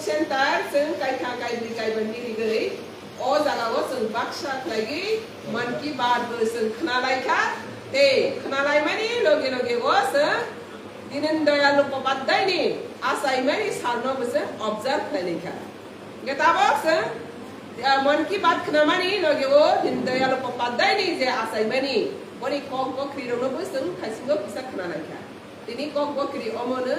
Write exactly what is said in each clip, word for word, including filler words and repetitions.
Center chwng kaitha, kaibri, kaiba ni rigwi o jaga o chwng baksa khlaigwi Mann Ki Baat bo chwng khna lai kha. Tei khna lai mani loge loge o chwng Deen Dayal Upadhyay ni achaimani salno bo chwng observe khlai lai kha. Hwnkhe tabok chwng, ah, Mann Ki Baat khna mani loge o Deen Dayal Upadhyay ni je achaimani, boni kok bo khri rokno bo chwng thaisingo kisa khna lai kha. Tini kok bo kiri omono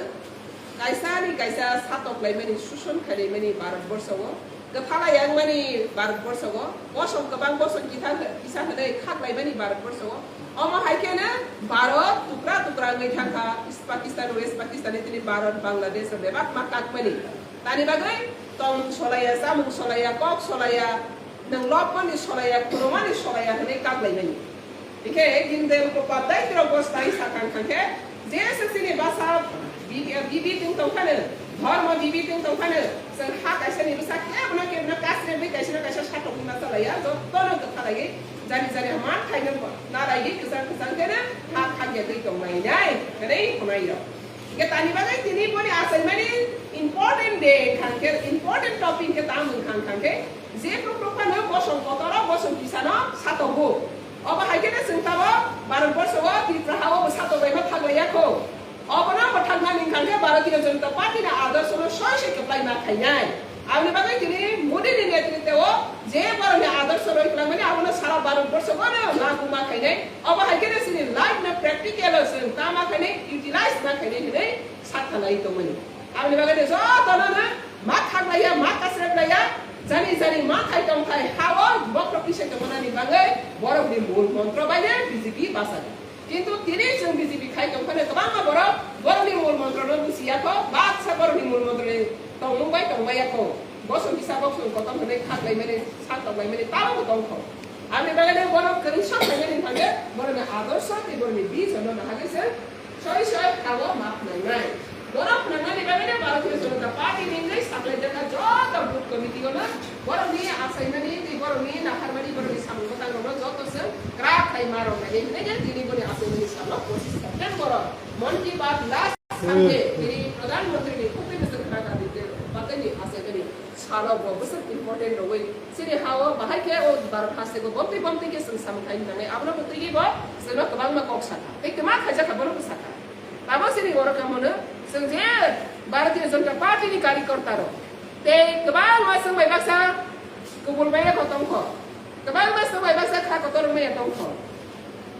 kaisa ni kaisa satok laimani, suson khai laimani Bharat borsho o, kwthalai yang mani Bharat borsho o, bosom kwbang bosom kisa, kisa hwnwi khak laimani Bharat borsho o. Omo hai kheno Bharat tukra tukra wngwi thangkha, East Pakistan, West Pakistan, tini Bharat, Bangladesh o bebak ma kak mani. Tani bagwi tongmung solaiya, chamung solaiya, kok solaiya, nwng lobmani solaiya, khulumani solaiya hwnwi kak laimani. Hingkhe Deen Dayal Upadhyay tirok bo sai sakang kha khe, je se chini basa bibi, bibi tong tong phano, dhormo bibi tong tong phano, chwng ha kaisa ni bwsa kebono kebono kasrebwi kaisa no kaisa satok wngma chalaiya, jotono kwthalaiwi jani jani man khaino naraigwi kwchang kwchang kheno ha khakya twi tong lainai hwnwi hwnwi rok. Hingkhe tani bagwi tini boni achaimani important day kha khe, important topic khe tamo wng kha khe, je phru phru phano bosong kotor o bosong kisa no satogo. Obo hai khe no chwng tabok Bharat borsho o Tripura ha o bo satok bai ma thang lai ya kho. Obono bo thang nani wng kha khe Bharatiya Janata Party ni adorsho no soi soi kwplai ma khainai. Aboni bagwi tini Modi ni netritwo o je borok ni adorsho roi kwlangmani abono sara Bharat borsho o no lagu ma khainai. Obo hai khe no chini life no practical o chwng tama khainai, utilize ma khainai hwnwi sak khalai tongmani. Aboni bagwi no jotono no ma khak laiya, ma kasrep laiya, jani jani ma khai tong khai ha o bokhorok tisai tongmani bagwi borok ni mul montro bai no B J P basa. Kintu tini chwng B J P khai tong phano kwbangma borok borokni mul montrono buchi ya kho, baksa borokni mul montroni tongmung bai tong bai ya kho. Bosong kisa bosong kotor hwnwi khak laimani, sak tok laimani tamo bo tong kho. Aboni bagwi no borok kwrwngsa khaimani thangwi borokni adorsho tei borokni vision no nahagwi chwng soi soi ha o ma phwnangnai. Borok phwnangnani bagwi no Bharatiya Janata Party ni wngwi saklai jakha joto booth committee o no borokni achaimani tei borokni naharmani, borokni samung bwtang rokno joto chwng kwrak khai ma rwknai hwnwi khe tini boni achaimani salo pochisha September o Mann Ki Baat last Sunday tini Pradhan Mantri ni Upendra Singh Nagar ni bagwi ni achaimani salo bo bwswk important rwui chini ha o bahai khe o Bharat haste o bomtwi bomtwi khe chwng samung khai nangnai, abono bo twiwi bo chwngno kwbangma kok sakha tei kwma khaijak kha bono bwsakha. Tamo chini oro kamono chwng je Bharatiya Janata Party ni karikorta rok tei kwbangma chwng bai baksa kubul bai rok tong kho, kwbangma chwng bai baksa kha kotor wngmaya tong kho.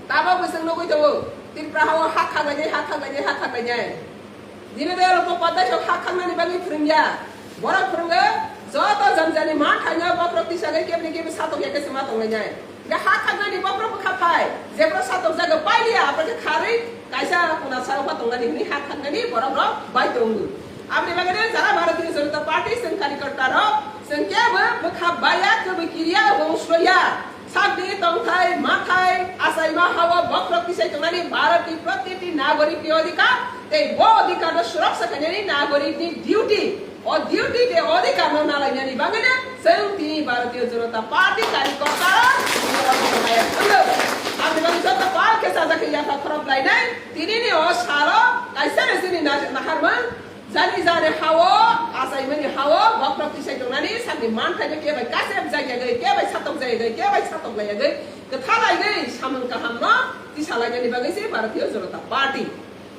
Tabok bo chwng nugui tongo, Tripura ha o ha khaglainai, ha khaglainai, ha khaglainai. Dini Dayal Upadhyay sok ha khagnani bagwi phwrwngya. Borok phwrwngo, joto jani jani man thaino bokhorok tisagwi kebni kebni satok ya khe se ma tonglainai. Hingkhe ha khagnani bokhorok bwkha phai, jephru satok jaga pailiya, aphuru khe kharwi kaisa kuna sarokma tongnani hwnwi ha khagnani borok rok bai tongo. Aboni bagwi no jara Bharatiya Janata Party chwng karikorta rok chwng kebo bwkha baiya, kebo kiriya, obo usloya. Sakni tongthai, mathai, achaima ha o bokhorok tisai tongnani Bharatni protiti nagorikni odhikar, tei bo odhikarno suroksha khainani nagorikni duty. O duty tei odhikarno nalainani bagwino chwng tini Bharatiya Janata Party karikorta rok tini o thangwi thangwi. Aboni bagwi joto pal khe sajak khe yapha khorok lainai. Tinini o salo kaisa no chini na-, naharmung Jani jani ha o, achaimani ha o, bokhorok tisai tongnani sakni manthai no kebai kasrep jak yagwi, kebai satok jak yagwi, kebai satok lai yagwi, kwtha laigwi samung kaham no tisa lainani bagwi se Bharatiya Janata Party.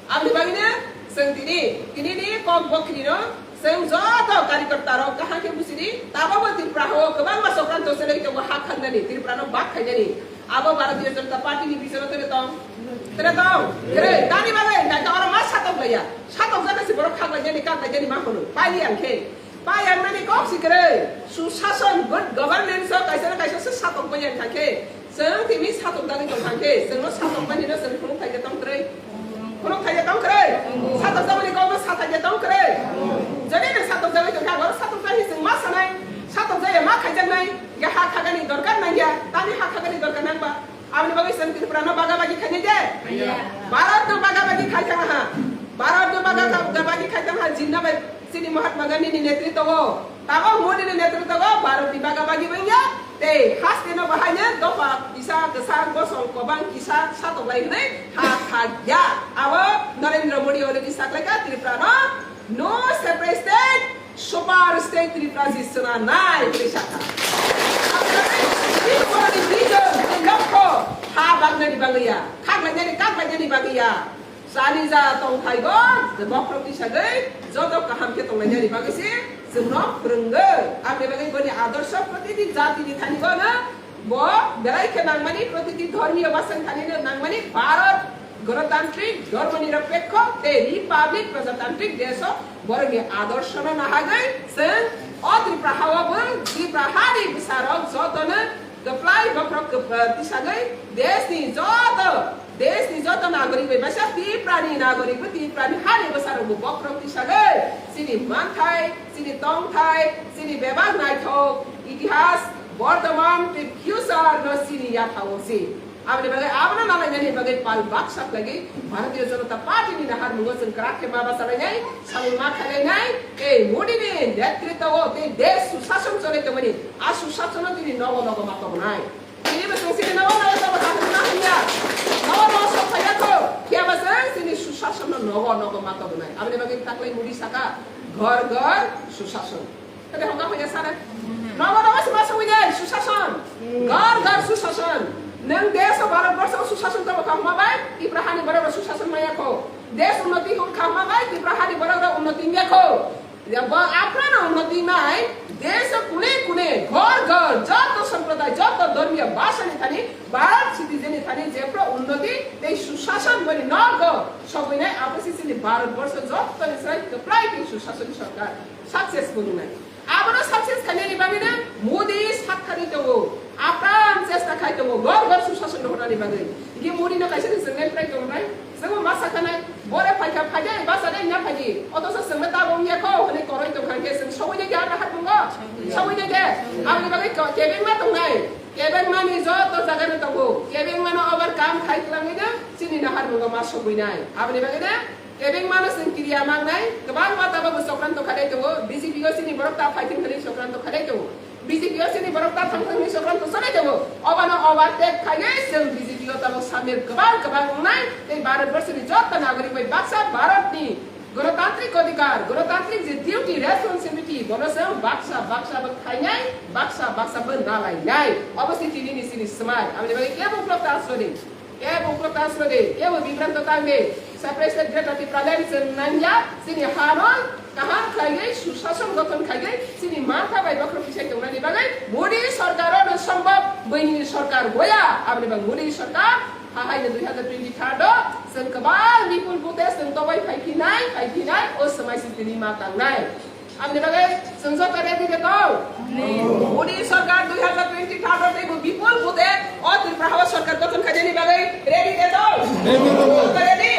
Aboni bagwi no chwng tini, tini ni kok bokhri no chwng joto karikorta rok kaham khe buchidi, tabok bo Tripura ha o kwbangma chokranto chelai tongo ha khangnani, Tripura no bak khainani. Abo Bharatiya Janata Party ni bisoro tere tong. Tere tong. Tere. Tani bagwi, hingkha oro ma satok laiya. Satok jani si borok khak laijani, kak laijani ma hwnwi. Paili ang khe. Pai ang nani kok si kwrwi. Susason, good governance o kaisa na kaisa se satok bai ang kha khe. Chwng tini satok dagwi tong kha khe. Chwngno satok bai hino chwng phunuk thai khe tong kwrwi. Phunuk thai khe tong kwrwi. Satok jabani kok no sa thai khe tong kwrwi. Jani no satok jagwi tong kha, oro satok jani chwng ma sanai. Satok jaya ma khaijaknai. Hingkhe ha khagani dorkar nangya, tani ha khagani dorkar nangba? Aboni bagwi chwng Tripura no baga bagi khainai de? Nangya. Bharat no baga bagi khai thang ha. Bharat no baga ka-, bagi khai thang ha, jinna bai chini Mahatma Gandhi ni netritwo o, tabok Modi ni netritwo o Bharat ni baga bagi wngya. Tei haste no bahai no dopha kisa kwchang bosong kobang kisa satok lai hwnwi ha khagya. Abo Narendra Modi already saklaikha Tripura no no separate state, super Tei Tripura ji swnamnai hwnwi sakha. Tei borokni vision tei lokho ha bagnani bagwi ya, khaklainani, kaklainani bagwi ya. Chani ja tongthaigo, bokhorok tisagwi joto kaham khe tonglainani bagwi se chwngno phwrwngwi. Aboni bagwi boni adorsho protiti jatini thani bono bo belai khe nangmani, protiti dhormiyo bwswng thani nangmani Bharat Ganatantrik dhormo nirapekho tei Republic Prajatantrik desh o borokni adorshono nahagwi chwng o Tripura hao bo Tripura hani bwsarok jotono kwplai bokhorok kwp-, tisagwi deshni joto, deshni joto nagorik bai baisa Tiprani nagorik bo Tiprani hani bwsarok bo bokhorok tisagwi chini manthai, chini tongthai, chini bebak naithok itihas, bortoman tei future no chini yathao si. Aboni bagwi abono nalainani bagwi pal baksa khlaigwi Bharatiya Janata Party ni naharmungo chwng kwrak khe ma bachalainai, samung ma khailainai, tei Modi ni netritwo o tei desh sushashan cholai tongmani, a sushashan no tini nogo nogo ma tobonai. Tini bo chwng chini nogo nogo tobo thangna hanya, nogo nogo sok phaiya kho, phiya ba chwng chini sushashan no nogo nogo ma tobonai. Aboni bagwi taklai Modi saka, "Ghar ghar sushashan." Tei hongkha hongya sana. Nogo nogo sima songwi nai, sushashan. Ghar ghar sushashan. Nwng desh o Bharat borsho o sushashan tongma kha hwnma bai, Tripura hani borok rok sushashan maya kho. Desh unnoti hwn kha hwnma bai, Tripura hani borok rok unnoti wngya kho. Ya bo aphano unnoti wngnai, desh o kune kune, ghar ghar, joto sampradaya, joto dhormiyo bhasha ni thani, Bharat citizen ni thani jephru unnoti tei sushashan boni nogo sogwi nai, abo se chini Bharat borsho joto ni sai kwplai tei sushashan sorkar. Success bo wngnai. Abono success khainani bagwino Modi sakthani tongo, apran chesta khai tongo, ghar ghar sushashan rohornani bagwi. Hingke Modi no kaisa se chwngnai prai tongnai, chwngbo ma sakhanai, bore phaikha phaidi, bachadi wngya phaidi, otoso chwngno tabok wngya kho hwnwi koroi tongkha hingke chwng sogwi nai khe aro naharmungo? Sogwi nai khe? Aboni bagwi ko-, kebengma tongnai, kebengmani joto jagano tongo, kebengmano overcome khai twlangwino chini naharmungo ma sogwinai. Aboni bagwino Kebengmano chwng kiriya mangnai, kwbangma tabukbo chokranto khalai tongo, B J P o chini borok ta phaithwng hwnwi chokranto khalai tongo, B J P o chini borok ta thangthwng hwnwi chokranto chalai tongo. Obano overtake khaiwi chwng B J P o tabuk samir kwbang kwbang wngnai, tei Bharat borshoni joto nagorik bai baksa Bharatni gonotantrik odhikar, gonotantrik je duty, responsibility, bono chwng baksa baksa bo khainai, baksa baksa bo nalainai. Obo se tinini chini swmai, aboni bagwi kebo uklok ta aswk di. Kebo uklok ta aswk di, kebo bibranto ta wng di, separate state Greater Tipraland chwng nangya, chini hano kaham khlaiwi, sushashan gothon khlaiwi, chini mantha bai bokhorok tisai tongnani bagwi Modi sorkar o no sombhob, buini sorkar boya, aboni bagwi Modi sorkar hahaino dui hazar twenty third o chwng kwbang bipul vote chwng tobai phai phinai, phai phinai, o swmai se tini ma tangnai. Aboni bagwi chwng joto ready de tong? Modi sarkar dui hazar twenty third o teibo bipul vote o Tripura hao sarkar gothon khainani bagwi ready de tong? Joto ready?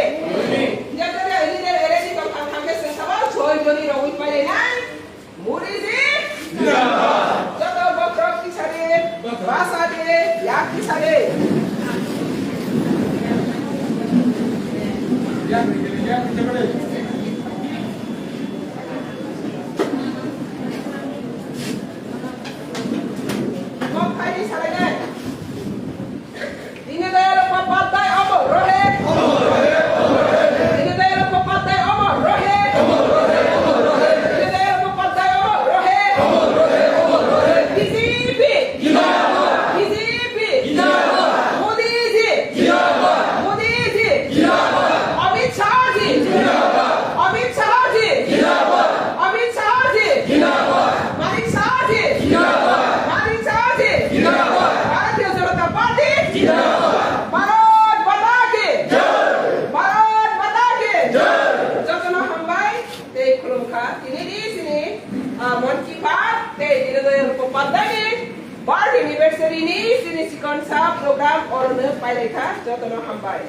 Joto ready de, ready tong thang thang khe chwng sabo joy joni rogwi pailainai. Modi ji! Joto bokhorok tisari, basadi, yak tisari. Dindayal Upadhyay amar rahe. Dindayal Upadhyay amar rahe. Dindayal Upadhyay amar rahe. B J P. B J P. Modi ji. Modi ji. Amit Shah ji. Amit Shah ji. Amit Shah ji. Manik Shah ji. Manik Shah ji. Bharatiya Janata Party. Bharat Mata ki. Bharat Mata ki. Jotono hambai tei khulumkha. Tini di sini, ah, Mon Ki Baat tei Dindayal Upadhyay ni birth anniversary ni chini chikon sa program orono pailai kha, jotono hambai.